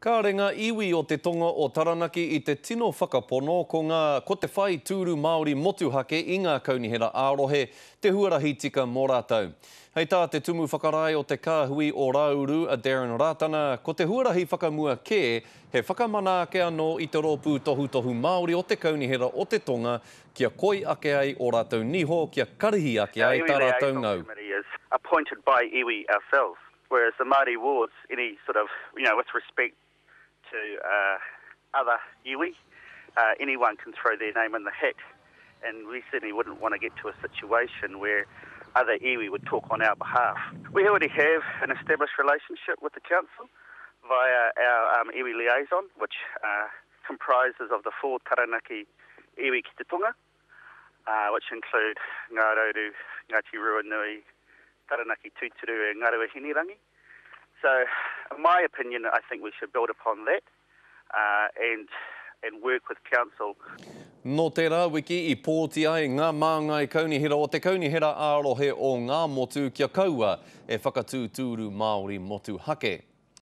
Kāre ngā iwi o te tonga o Taranaki i te tino whakapono ko ngā ko te whai tūru Māori motuhake i ngā kaunihera ā-rohe te huarahi tika mō rātou. Hei tā te Tumu Whakarae o te Kāhui o Rāuru a Darren Rātana, ko te huarahi whakamua kē he whakamana ake anō i te Rōpū Tohutohu Māori o te Kaunihera o te Tonga kia koi ake ai ō rātou niho, kia karihi ake ai tā rātou ngau. Appointed by iwi ourselves. Whereas the Māori wards, any sort of, you know, with respect to uh, other iwi, uh, anyone can throw their name in the hat. And we certainly wouldn't want to get to a situation where other iwi would talk on our behalf. We already have an established relationship with the council via our um, iwi liaison, which uh, comprises of the four Taranaki iwi ki te tonga, uh, which include Ngā Rauru, Ngāti Ruanui, Taranaki Tūturu and Ngaruahinerangi. So, in my opinion, I think we should build upon that uh, and, and work with council. Nō tērā wiki i pōti ai ngā māngai kaunihera o te Kaunihera ā-Rohe o Ngāmotu kia kaua e whakatū tūru Māori motuhake.